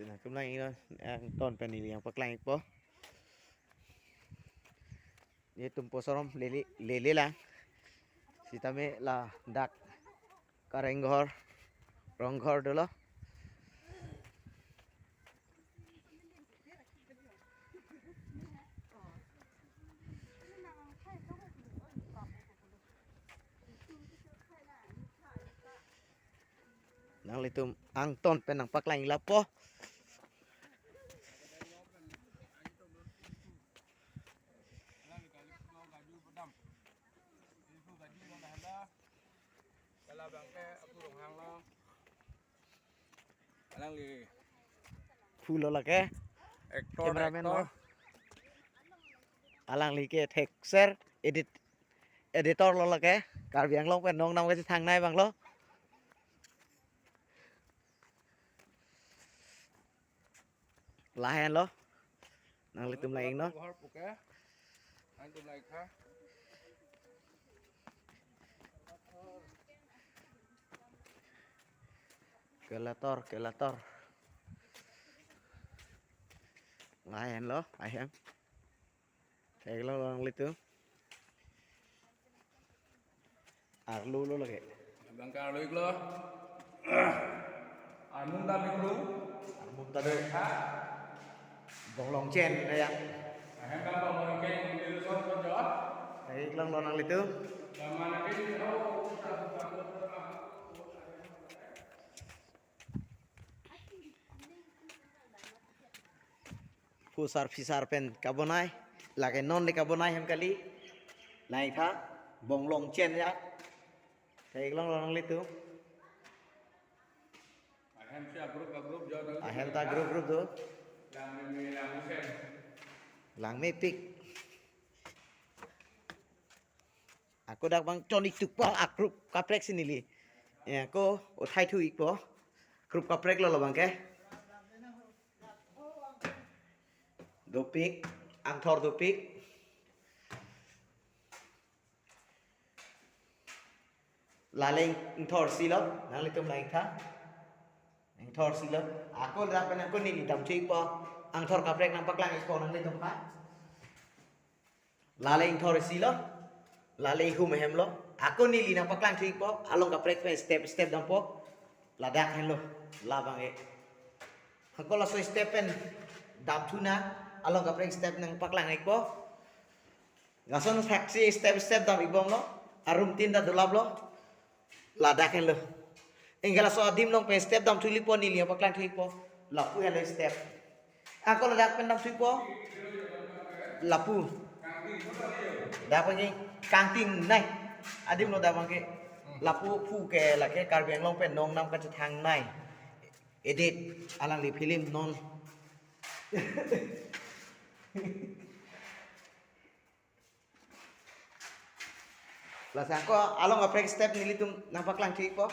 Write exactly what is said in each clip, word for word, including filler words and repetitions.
Nangtum lang ingnon, angton pen neli nangpaklang-ikpo. Netum posorom lele, lele lang. Sitame ladak Karenghor, Ronghor dolo. Nanglitum angton pen nangpaklang-ikpo. Alangli phu lo lake. Actor, cameraman lo. Actor. Alangli ke thekser, edit, editor lo lake. Karbi Anglong pen nongnam kachethangnei abang lo. Lahenlo. Nanglitum lang ingnon. Nangtum lang-ik tha. Kelator, kelator. Lahenlo, ahem. Theklonglo nanglitum. Arlu lo lake. Abang ke arlu-iklo. Armum dam-iklo. Armum dam-ik. Ha? Bonglong chen ya. Ahem dam bonglong chen, ini lo son ko jo. Theklonglo nanglitum. Dam mana ke ini, oh. Phusar phisar pen kabonai, lake non de kabonai hem kali. Lang-ik tha, bonglong chen ya. Theklonglo nanglitum. Ahem si agroup, agroup jo. Ahem ta group, group do. Langme, langme chen. Langmepik. Ako dak bang chon-iktukpo agroup kaprek si neli. Ya, ako uthai thu-ikpo. Group kaprek lo labang ke. Dopik, angthor dopik. Lale ingthor isi lo, nanglitum lang-ik tha. Ingthor isi lo. Ako dak pen ako neli dam thu-ikpo. Angthor kaprek nangpaklang-ikpo nanglitum ha. Lale ingthor isi lo, lale ihum ahem lo. Ako neli nangpaklang thu-ikpo, along kaprek pen step step dampo. Ladak henlo, labang ke. Ako laso step pen dam thu nang, along kaprek step nangpaklang-ikpo. Lason thaksi step step dam-ikbom lo, arum tin ta dolap lo. Ladak henlo. Anke laso adim along pen step dam thulipo, neli nangpaklang thu-ikpo. Lapu henlo step. Ako ladak pen dam thu-ikpo. Lapu. Dak abang ke kangting nei. Adim lo dak abang ke. Lapu phu ke lake Karbi Anglong pen nongnam kachethangnei. Edit alangli film non. Lasi ako along kaprek step nelitum nangpaklang thu-ikpo.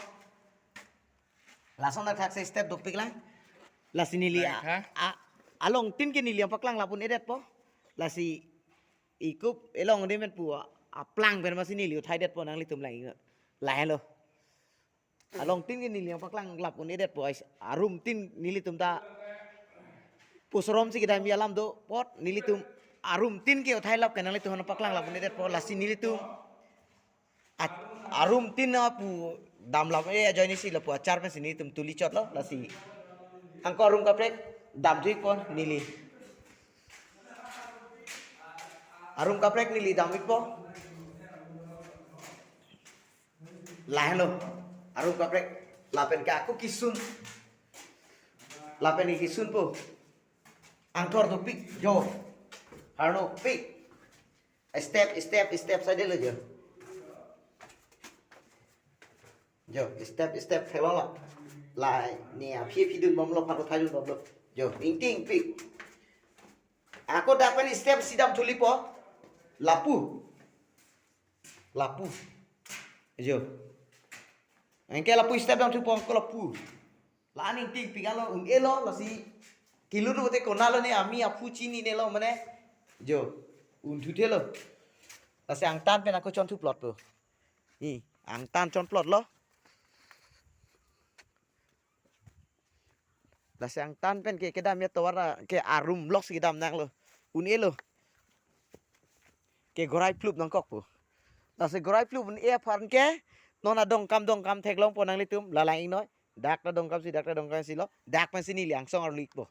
Lason dak thaksi step dopik lang. Lasi neli a, Baik, ha? A, along tin ke neli nangpaklang lapu-un edetpo. Lasi ikup elong de men pu a, aplang pen masi neli uthaidetpo, nanglitum lang-ik. Lahenlo. Along tin ke neli nangpaklang lapu-un edetpo, ais, arum tin nelitum ta posorom si kedam alam do apot nelitum arum tin ke uthailap ke nanglitum nangpaklang lapu-un edetpo, lasi nelitum a, arum tin lapu damlap, eh, ajoine si lapu achar pensi nelitum tuli chotlo, lasi. Ako arum kaprek dam thu-ikpo neli. Arum kaprek neli dam-ikpo. Lahenlo, arum kaprek, lapen ke ako kisun. Lapen ke kisunpo. Angthor dopik, jo. Harnopik. Step, step, step saide lo jo. Jo, step, step theklonglo. La, ne aphi aphi dunbomlo, pharo thai dunbomlo. Jo, ingtingpik. Ako dak pen step isi dam thulipo. Lapu. Lapu. Jo. Anke lapu step dam thupo, ako lapu. La-an ingtingpik alo, un-elo, lasi. Kilu do te konatlo ne, ami aphu chininelo mane. Jo. Un thuthelo. Lasi angtan pen ako chon thuplotpo. I, angtan chonplotlo. Lasi angtan pen ke kedam ya tovar ke arum lok si kedam nanglo. Un-elo. Ke gorai plup nangkokpo. Lasi gorai plup un-e aphan ke non adongkam dongkam theklongpo nanglitum, la lang-ingnoi. Dak ta dongkam si, dak ta dongkam si lo. Dak pensi neli angsong arlu-ikpo.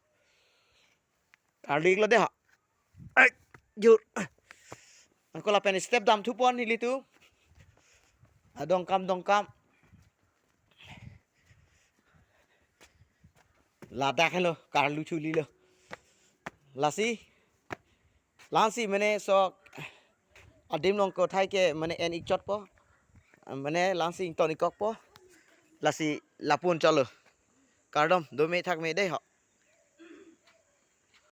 Arlu-iklo dei ha. Ai, jur. Anke lapen step damthupon nelitum. Adongkam dongkam. Ladak helo, karlu chulilo. Lasi, la-ansi mane sok adim along kothai ke mane en-ik chotpo. Mane la-ansi ington-ikkokpo. Lasi lapu-an chotlo. Kardom, dome thakme dei ho.